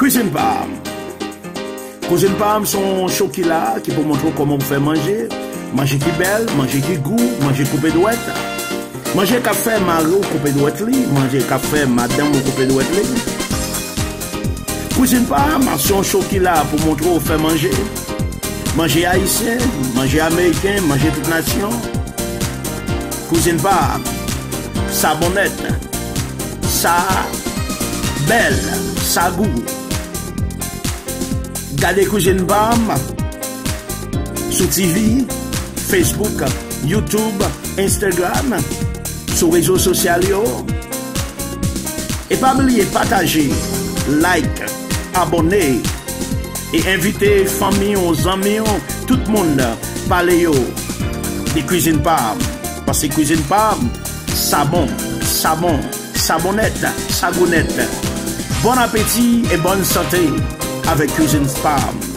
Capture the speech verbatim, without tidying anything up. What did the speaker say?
Kwizin pa m. Kwizin pa m se yon show ki la, ki pou montre w kòman pou fè manje. Manje ki bèl, manje ki gou, manje koupe dwèt. Manje k ap fè mari w koupe dwèt li, manje k ap fè madanm ou koupe dwèt li. Kwizin pa m se yon show ki la pou montre w fè manje. Manje ayisyen, manje ameriken, manje tout nasyon. Kwizin pa m, sa bon nèt, sa bèl, sa gou. Gade Kwizin pa m sou T V, Facebook, YouTube, Instagram, sou rezo sosyal yo. E pa bliye pataje, like, abòne, e envite fanmi w, zanmi w, tout moun pale yo de Kwizin pa m. Paske Kwizin pa m, sa bon, sa bon, sa bon nèt, sa gou nèt. Bon apeti e bòn sante avèk Kwizin pa m.